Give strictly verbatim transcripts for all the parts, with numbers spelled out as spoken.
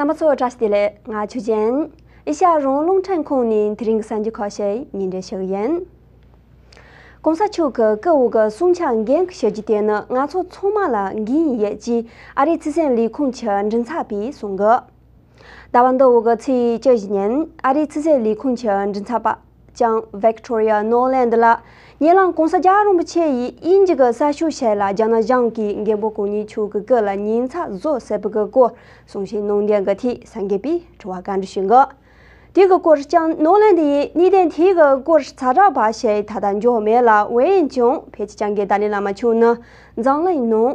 རྣམ་པ་ཚོ་བཀྲ་ཤིས་བདེ་ལེགས། ང་ཆུ་ཅན། ཨེ་ཤ་ཡ་རང་དབང་རླུང་འཕྲིན་ཁང་ནས་དེ་རིང་གི་གསར་འགྱུར་ཁག་ཞིག་སྙན་སྒྲོན་ཞུ་གི་ཡིན། གོང་ས་མཆོག་གི་སྐུ་འོག་གི་གསུང་ཆོས་འགན་ཞུ་རྒྱུ་དེ་ནི་ང་ཚོ་ཚང་མ་ལ་འགན་ཡོད་ཅེས་ཨ་རིའི་ཕྱི་སྲིད་ལས་ཁུངས་ཀྱི་མགྲིན་ཚབ་པས་གསུངས་གི། ཟླ་བ་འདི་འོག་གི་ཚེས་བཅུ་བཞི་ཉིན་ཨ་རིའི་ཕྱི་སྲིད་ལས་ཁུངས་ཀྱི་མགྲིན་ཚབ་པ་ལྕམ་Victoria Nuland ལགས་ཉེ་ལམ་གོང་ས་རྒྱལ་བ་རིན་པོ་ཆེ་ཡིས་དབྱིན་ཇི་གི་གསར་ཤོག་ཞིག་ལ་རྒྱ་ནག་གཞུང་གིས་མགོན་པོ་གང་ཉིད་མཆོག་གི་སྐུ་ལ་ཉེས་ཚབས་བཟོ་སྲིད་པ་གི་སྐོར་གསུང་བཤད་གནང་དོན་གྱི་ཐད་གསར་འགོད་པས་དྲི་བ་བཀའ་འདྲི་ཞུས་གི། དེ་གི་སྐོར་ལྕམ་ནོ་ལན་ཌི་ཡིས་གནད་དོན་དེ་གི་སྐོར་ཚ་དྲག་པ་ཞིག་ད་ལྟ་འབྱོར་མེད་ལ། འོན་ཀྱང་ཕལ་ཆེར་སྐྱབས་མགོན་ཏཱ་ལའི་བླ་མ་མཆོག་ནི་འཛམ་གླིང་ནང་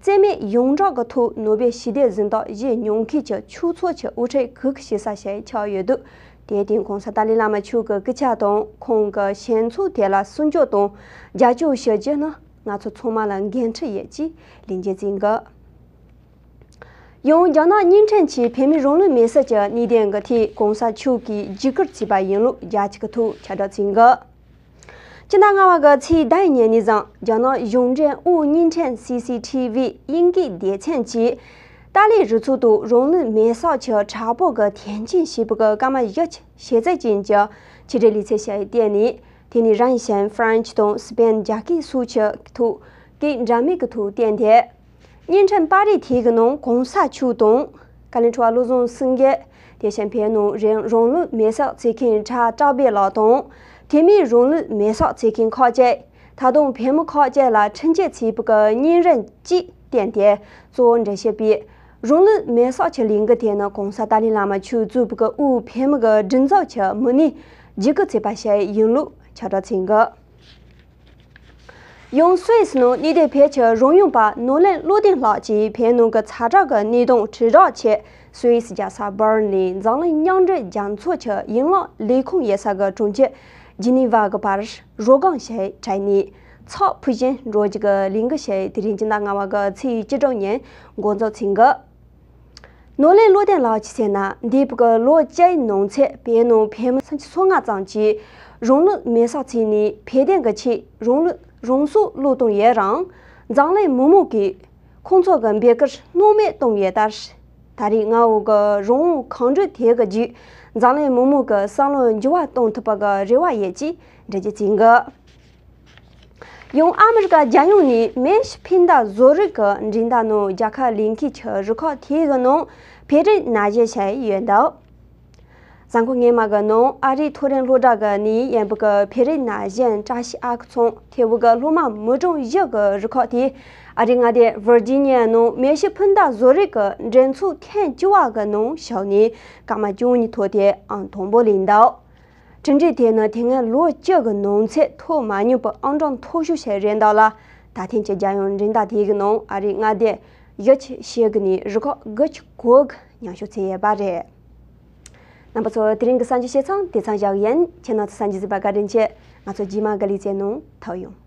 རྩིས་མེད་ཡོངས་གྲགས་ཀྱི་ཐོག་ནོ་བེལ་ཞི་བདེ་གཟེངས་རྟགས་བཞེས་མྱོང་མཁན་གྱི་ཆོས་ཚོགས་ཀྱི་དབུ་ཁྲིད་གུ་གེ་ཞེ་ས་ཞིག་ཆགས་ཡོད་འདུག་དེའི་སྟེང་གོང་ས་ཏཱ་ལའི་བླ་མ་མཆོག་གི་སྐུ་ཕྱག་དང་ཁོང་གི་ཞལ་ཚོགས་དེ་ལ་སྲུང་སྐྱོབ་དང་རྒྱབ་སྐྱོར་ཞུ་རྒྱུ་ནི་ང་ཚོ་ཚང་མ་ལ་འགན་འཁྲི་ཡོད་ཅེས་ལན་བརྒྱབ་ཡོད་འདུག་ཡང་རྒྱ་ནག་བརྙན་འཕྲིན་གྱིས་བོད་མིའི་རང་ལུས་མེར་སྲེག་གི་གནད་དོན་གྱི་ཐད་གོང་ས་མཆོག་གིས་བརྒྱུད་སྐུར་བྱས་པ་ཡིན་ལུགས་རྒྱ་ཆེ་གི་ཐོག་ཁྱབ་བསྒྲགས་བྱས་འདུག་སྤྱི་ཟླ་ལྔ་པ་གི་ཚེས་ཟླ་བའི་ཉིན་ནས་བཟུང་རྒྱ་ནག་གཞུང་འབྲེལ་དབུས་བརྙན་འཕྲིན་སི་སི་ཐི་བི་དབྱིན་སྐད་སྡེ་ཚན་གྱིས་ཏཱ་ལའི་རུ་ཚོགས་དང་རང་ལུས་མེར་སྲེག་གི་དྲག་པོ་གི་དོན་རྐྱེན་ཞེས་པའི་སྐར་མ་བཞི་གི་ཞེ་ཚིག་ཅན་གྱི་ཆེད་སྒྲིག་ལེ་ཚན་ཞིག་བཏོན་ནས། དེ་ནི་རང་བཞིན་ཧྥ་རན་སི་དང་སི་པེན། རྒྱ་སྐད་སོགས་ཀྱི་ཐོག་སྐད་འདྲ་མིན་གྱི་ཐོག་བཏོན་ཏེ། བརྙན་འཕྲིན་པར་རིས་དེ་གི་ནང་གོང་ས་མཆོག་དང་། བཀའ་བློན་ཁྲི་པ་བློ་བཟང་སེང་གེ། དེ་བཞིན་བོད་ནང་རང་རང་ལུས་མེར་སྲེག་བྱེད་མཁན་གྲྭ་བཀྲ་བྷེ་ལགས་དང་། དེ་མིན་རང་ལུས་མེར་སྲེག་བྱེད་མཁན་ཁག་ཅིག་ད་དུང་བོད་མི་ཁག་ཅིག་ལ་འཕྲིན་སྐྱེལ་བྱས་པའི་གི་བརྙན་རིས་ཅིག་བསྟན་ཏེ། གཙོ་བོ་འགྲེལ་བཤད་པས། རང་ལུས་མེར་སྲེག་གི་ལས་འགུལ་དེ་ནི་གོང་ས་ཏཱ་ལའི་བླ་མ་མཆོག་གཙོས་པའི་གི་དབུས་བོད་མི་གི་སྒྲིག་འཛུགས་ཀྱི་མི་སྣས་བརྒྱུད་སྐུར་བྱས་པ་ཞིག་ཡིན་ལུགས་ཁྱབ་བསྒྲགས་བྱས་འདུག་ཡང་སུད་སི་ནང་གནས་སྡོད་བོད་ཀྱི་རོལ་དབྱངས་པ་ནོར་གླིང་བློ་ལྡན་ལགས་ཀྱིས་བོད་ནང་གི་ཚ་དྲོད་ཀྱི་གནད་དོན་དྲིལ་བསྒྲགས་ཆེད་སུད་སི་རྒྱལ་ས་བྷར་ལིན་ནས་འཛམ་གླིང་མཉམ་འབྲེལ་རྒྱལ་ཚོགས་ཀྱི་ཡན་ལག་ལས་ཁུངས་ཡོད་ས་གི་གྲོང་ཁྱེར་ཇི་ནི་ཝ་གི་བར་རོལ་སྒམ་ཞིག་བྲིས་ནས་ཚགས་ཕུལ་བཞིན་འགྲོ་རྒྱུ་གི་ལས་འགུལ་ཞིག་དེ་རིང་སྤྱི་ཟླ་ལྔ་པ་གི་ཚེས་བཅུ་དྲུག་ཉིན་འགོ་འཛུགས་བྱས་འདུག་ནོར་གླིང་བློ་ལྡན་ལགས་ཀྱིས་ཟེར་ན། འདས་པའི་ལོ་བཅུའི་ནང་ཚུད་བོད་ནང་བོད་མི་སུམ་ཅུ་སོ་ལྔ་ཙམ་གྱིས་རང་ལུས་མེར་སྲེག་བྱས་ནས་བོད་དོན་གྱི་ཆེད་རང་ལུས་རང་སྲོག་བློས་བཏང་ཡོད་རུང་། འཛམ་གླིང་མི་མང་གིས་ཁོང་ཚོ་གི་འབོད་སྐུལ་སྣང་མེད་བཏང་ཡོད་ལྟར། ད་རེས་མངའ་འོག་གི་རང་དབང་གང་འདོད་དེ་གི་རྗེས་འཛམ་གླིང་མི་མང་གི་བསམ་བློ་འགྱུར་བ་གཏོང་ཐུབ་པ་གི་རེ་བ་ཡོད་ཅེས་འགྲེལ་བརྗོད་བྱས་འདུག་ཡང་ཨ་མི་རི་ཀ་རྒྱལ་ཡོངས་ནས་མེ་ཤི་འཕུར་མདའ་བཟོ་རིག་གི་འགྲན་ཟླ་ནང་རྒྱལ་ཁ་ལེན་མཁན་གྱི་རུ་ཁག་དེ་གི་ནང་བོད་རིགས་ན་གཞོན་ཞིག་ཡོད་འདུག་གཟའ་འཁོར་སྔོན་མ་གི་ནང་ཨ་རིའི་མཐོ་རིམ་སློབ་གྲྭ་གི་ནས་ཡིན་པའི་གི་བོད་རིགས་ན་གཞོན་བཀྲ་ཤིས་ཨ་ཁུ་ཚང་ཐེ་བོ་གི་སློབ་མ་མི་གྲངས་བཞི་གི་རུ་ཁག་དེ་ཨ་རིའི་མངའ་སྡེ་ཝར་ཇི་ནི་ཡ་ནང་མེ་ཤི་འཕུར་མདའ་བཟོ་རིག་གི་འགྲན་ཚོགས་ཐེངས་བཅུ་པ་གི་ནང་ཞུགས་ནས་སྐར་མ་བཅུ་གཉིས་ཐོག་སྟེ་ཨང་དང་པོ་ལེན་འདུག་གྲུབ་འབྲས་དེ་ནི་དེ་སྔ་ལོ་བཅུ་གི་ནང་ཚུད་ཐོབ་མ་མྱོང་པའི་ཨང་གྲངས་མཐོ་ཤོས་ཤིག་རེད་འདུག་ལ། ད་ཐེངས་ཀྱི་རྒྱལ་ཡོངས་འགྲན་ཟླ་དེ་གི་ནང་ཨ་རིའི་མངའ་སྡེ་བཞི་ཅུ་ཞེ་དགུ་ནས་རུ་ཁག་དགུ་བཅུ་གོ་དགུ་ཉམས་ཞུགས་བྱས་ཡོད་པ་རེད། རྣམ་པ་ཚོ། དེ་རིང་གི་གསར་འགྱུར་བཤད་མཚམས་དེ་ཙམ་བཞག་གི་ཡིན། ཁྱེད་རྣམ་ཚོ་གསར་འགྱུར་གཟིགས་པར་བཀའ་དྲིན་ཆེ། ང་ཚོ་རྗེས་མ་གི་ལེ་ཚན་ནང་ཐུག་ཡོང་།